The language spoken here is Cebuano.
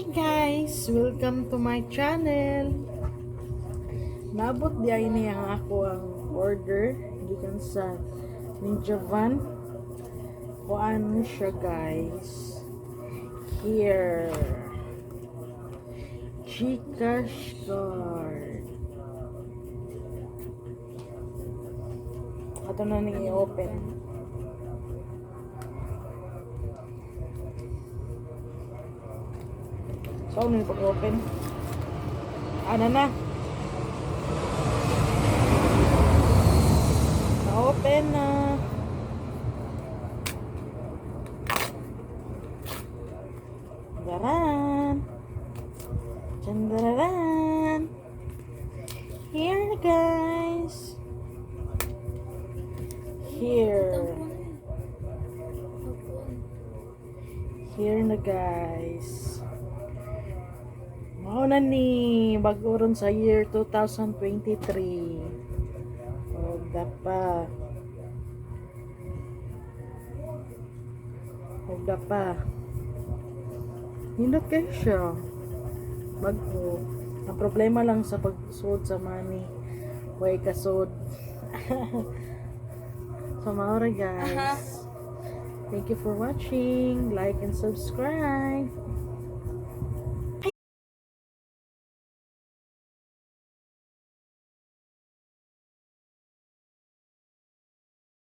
Hi guys! Welcome to my channel! Naabot diay ni ang akoang order gikan sa Ninja Van. Kuan siya, guys. Here. GCash card. Ato na ning i-open. So, ano yung pag-open? Ano na? Na-open na. Daran. Chandararan. Here, guys. Here. Here na, guys. Mao na ni bago ron sa year 2023. Og pa. Og pa. Nindot kay siya. Bago. Ang problema lang sa pagsuod sa money, way kasud. So mao ra, guys. Thank you for watching. Like and subscribe.